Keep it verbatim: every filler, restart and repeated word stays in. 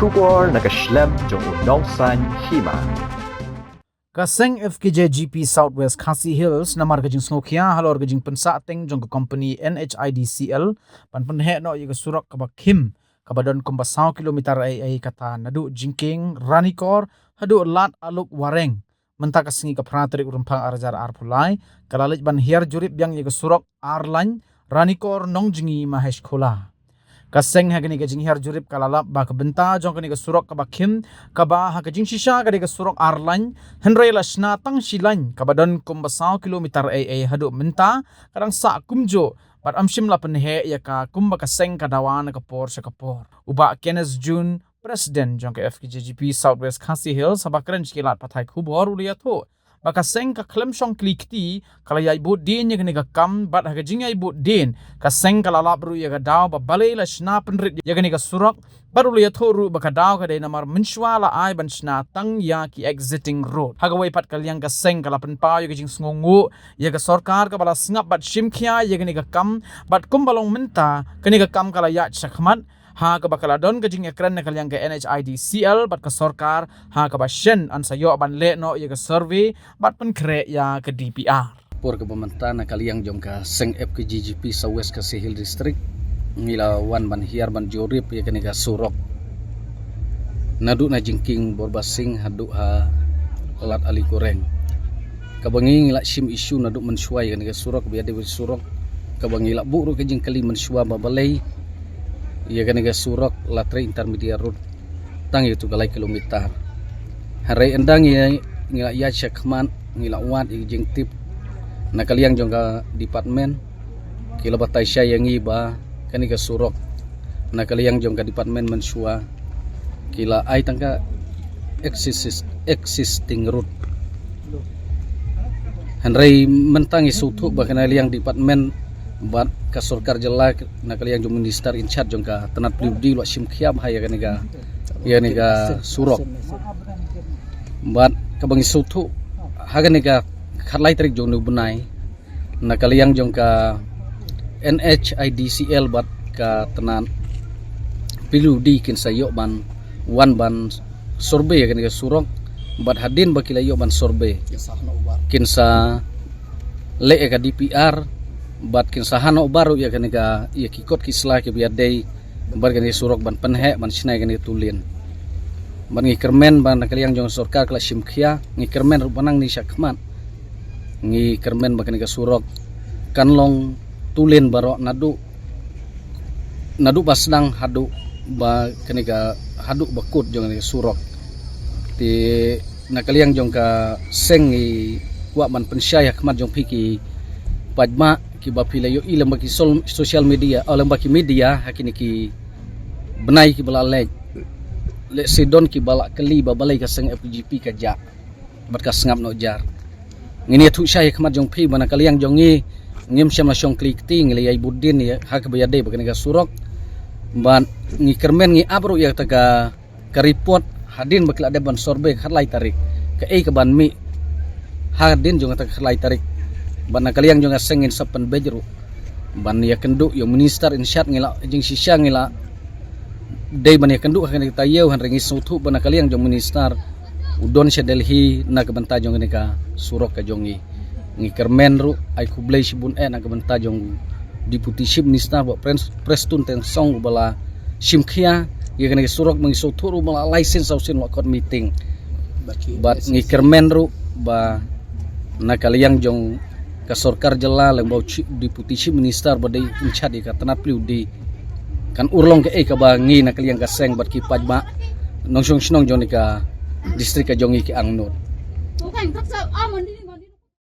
Khubor na ka shlem jong u Nongsaiñ Hima. Ka seng F K J G P South West Khasi Hills namar ka jingsngewkhia halor ka jingpynsah teng jong ka company N H I D C L ban pynheh noh ïa ka surok kaba khim, kaba don kumba saw kilometer ei ei, kata naduh Jingkieng Ranikor haduh Lad Aluk Wareng. Mynta ka sngi ka phra tarik u Rymphang ar hajar arphew lai, ka la leit ban hiar jurip biang ïa ka surok ar lane Ranikor Nongjngi Maheshkhula. Ka seng ha kane ka jinghiar jurip ka la lap ba ka bynta jong kane ka surok kaba khim, kaba ha ka jingshisha ka dei ka surok ar lane, hynrei la shna tang shi lane, kaba don kumba saw kilometer ei ei, haduh mynta ka dang sah kumjuh, bad ym shym la pynheh ïa ka kumba ka seng ka dawa na ka por sha ka por. U Bah Kenneth June, President jong ka F K J G P South West Khasi Hills, haba kren sha ki lad pathai khubor, u la ïathuh ba ka seng ka khlem shong kli kti, ka la ïai bud dien ïa kane ka kam, bad ha ka jingïai bud dien, ka seng ka la lap ruh ïa ka daw ba balei la shna pynrit ïa kane ka surok, bad u la ïathuh ruh ba ka daw ka dei namar mynshuwa la ai ban shna tang ïa ki exiting road. Ha kawei pat ka liang ka seng ka la pynpaw ïa ka jingsngewnguh ïa ka sorkar kaba la sngap bad shimkhia ïa kane ka kam, bad kumba long mynta, kane ka kam ka la ïaid shakhmat, ha kaba ka la don ka jingïakren na ka liang ka N H I D C L bad ka sorkar, ha kaba shen yn sa ïoh ban leh noh ïa ka survey bad pynkhreh ïa ka D P R. Por kaba mynta na ka liang jong ka seng F K J G P South West Khasi Hills District, ngi la wan ban hiar ban jurip ïa kane ka surok naduh na Jingkieng Borbasing haduh ha Lad Aluk Wareng. Kaba ngi, ngi la shim issue naduh mynshuwa ïa kane ka surok, ba ïa dei surok kaba ngi la buh ruh ka jingkylli mynshuwa ba balei ïa kane ka surok la trei intermediate road tang ïa tu ka lai kilometer. Hynrei ynda ngi, ngi la ïaid shakhmat, ngi la wad ïa ka jingtip na ka liang jong ka department, ki la batai shai ïa ngi ba kane ka surok na ka liang jong ka department mynshuwa ki la ai tang ka exis-, existing road. Hynrei mynta ngi sngewthuh ba ka na liang department bad ka sorkar jylla na ka liang jong minister in charge jong ka tnat P W D la shimkhia bha ïa kane ka, ïa kane ka surok. Bad kaba ngi sngewthuh ha kane ka khatlai tarik jong une u bnai, na ka liang jong ka N H I D C L bad ka tnat P W D kin sa ïoh ban wan ban survey ïa kane ka surok, bad hadien ba ki la ïoh ban survey, kin sa leh ïa ka D P R, bad kin sa hand over ïa kane ka, ïa ki kot ki sla kiba ïadei bad kane ka surok ban pynheh ban shna ïa kane ka two lane. Bad ngi kyrmen ba na ka liang jong sorkar ka la shimkhia, ngi kyrmen ruh ba nangne shakhmat ngi kyrmen ba kane ka surok kan long two lane baroh naduh, naduh ba sdang haduh ba kane ka, haduh ba kut jong kane ka surok. Te na ka liang jong ka seng ngi kwah ban pynshai ha khmat jong phi ki paidbah kiba phi la ïohi lyngba ki sol-, social media, oh, lyngba ki media ha kine ki bnai kiba la leit. Lehse don kiba la kylli ba balei ka seng F K J P ka jah bad ka sngap noh jar. Ngin ïathuh shai ha khmat jong phi ba na ka liang jong ngi, ngim shym la shong kli kti, ngi la ïai bud dien ïa ha kaba ïadei bad kane ka surok. Bad ngi kyrmen, ngi ap ruh ïa kata ka, ka report hadien ba ki la dep ban survey khatlai tarik, kaei kaban mih hadien jong kata khatlai tarik. Bad na ka liang jong ka seng ngin sa pynbeit ruh ban ïakynduh ïa u minister in charge, ngi la, jingshisha ngi la dei ban ïakynduh ha kane ka taïew, hynrei ngi sngewthuh ba na ka liang jong u minister u don sha Delhi na ka bynta jong kane ka surok ka jong ngi. Ngi kyrmen ruh, ai khublei shibun eh na ka bynta jong u Deputy Chief Minister Bah Pres-, Prestone Tynsong uba la shimkhia ïa kane ka surok, ba ngi sngewthuh ruh ba la lai sien saw sien la khot meeting. Bad ngi kyrmen ruh ba na ka liang jong ka sorkar jylla lyngba u Chi-, Deputy Chief Minister ba dei in charge ïa ka tnat P W D, kan urlong kaei kaba ngi na ka liang ka seng bad ki paidbah nongshong shnong jong kane ka district ka jong ngi ki angnud.